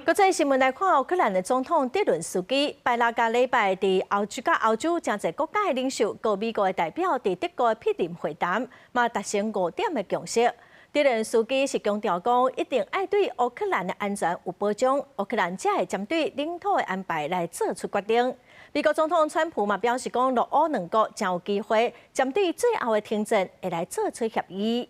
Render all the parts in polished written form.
國際新聞來看，烏克蘭的總統澤倫斯基拜六佮禮拜佇歐洲佮歐洲誠濟國家的領袖，佮美國的代表佇德國的柏林會談，嘛達成五點的共識。澤倫斯基是強調講，一定愛對烏克蘭的安全有保障，烏克蘭才會針對領土的安排來做出決定。美國總統川普嘛表示講，俄烏兩國誠有機會針對最後的停戰會來做出協議。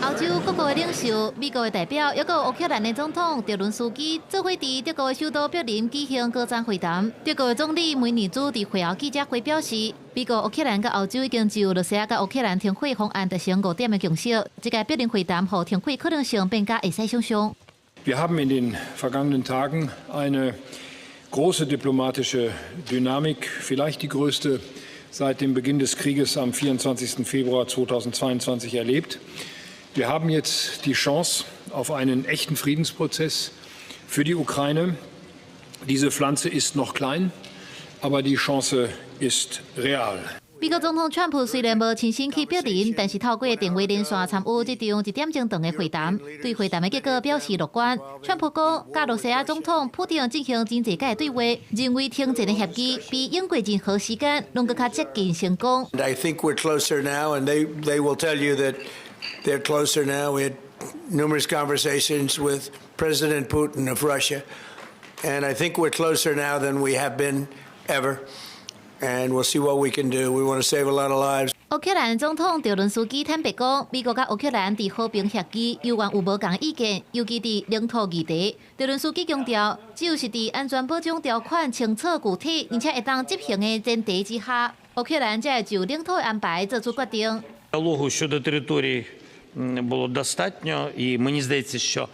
歐洲各國的領袖、美國的代表，猶閣烏克蘭的總統澤倫斯基，做伙佇德國的首都柏林舉行高層會談。德國的總理梅爾茲佇會後記者會表示，美國、烏克蘭佮歐洲已經就羅西亞佮烏克蘭停火方案達成五點的共識。這個柏林會談予停火可能性變較會使想像。 Wir haben in den vergangenen Tagen eine große diplomatische Dynamik, vielleicht die größte seit dem Beginn des Krieges am 24. Februar 2022 erlebt. Wir haben jetzt die Chance auf einen echten Friedensprozess für die Ukraine. Diese Pflanze ist noch klein, aber die Chance ist real. 美國總統川普雖然無親身去柏林，但是透過電話連線參與這場一點鐘長的會談，對會談的結果表示樂觀。川普講，佮羅西亞總統普丁進行真濟擺對話，認為停戰的協議比用過任何時間攏閣較接近成功。 I think we're closer now, and they will tell you that they're closer now. We had numerous conversations with President Putin of Russia, and I think we're closer now than we have been ever. And we'll see what we can do. We want to save a lot of lives. 烏克蘭總統澤倫斯基坦白講，美國佮烏克蘭佇和平協議猶原有無仝意見，尤其佇領土議題。澤倫斯基強調，只有是佇安全保障條款清楚具體，而且會當執行的前提之下，烏克蘭才會就領土的安排做出決定。 Діалогу щодо територій було достатньо, і мені здається, що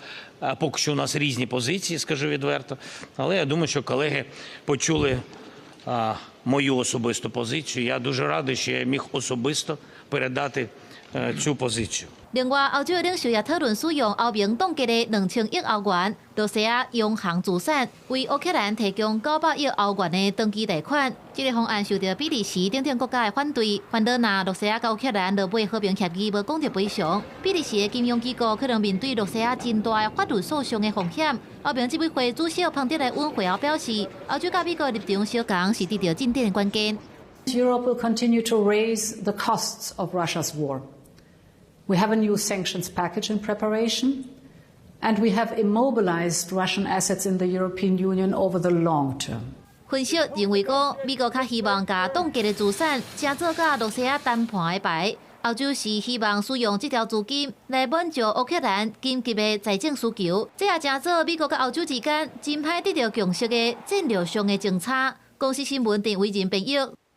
поки що у нас різні позиції, скажу відверто. Але я думаю, що колеги почули мою особисту позицію. Я дуже радий, що я міг особисто передати цю позицію. 另外，歐洲的領袖也討論使用歐盟凍結的2000億歐元，羅西亞央行資產，為烏克蘭提供900億歐元的長期貸款。這個方案受到比利時等等國家的反對，煩惱若羅西亞佮烏克蘭落尾和平協議無講著賠償，比利時的金融機構可能面對羅西亞真大的法律訴訟的風險。歐盟執委會主席龐德萊恩會後表示，歐洲佮美國立場相仝是得著進展的關鍵。 Europe will continue to raise the costs of Russia's war. We have a new sanctions package in preparation, and we have immobilized Russian assets in the European Union over the long term. 分析認為講，美國較希望共凍結的資產，成做佮羅西亞談判的牌。歐洲是希望使用這條資金來滿足烏克蘭緊急的財政需求，這也成做美國佮歐洲之間真歹得著共識的戰略上的爭差。公視新聞鄭偉仁編譯。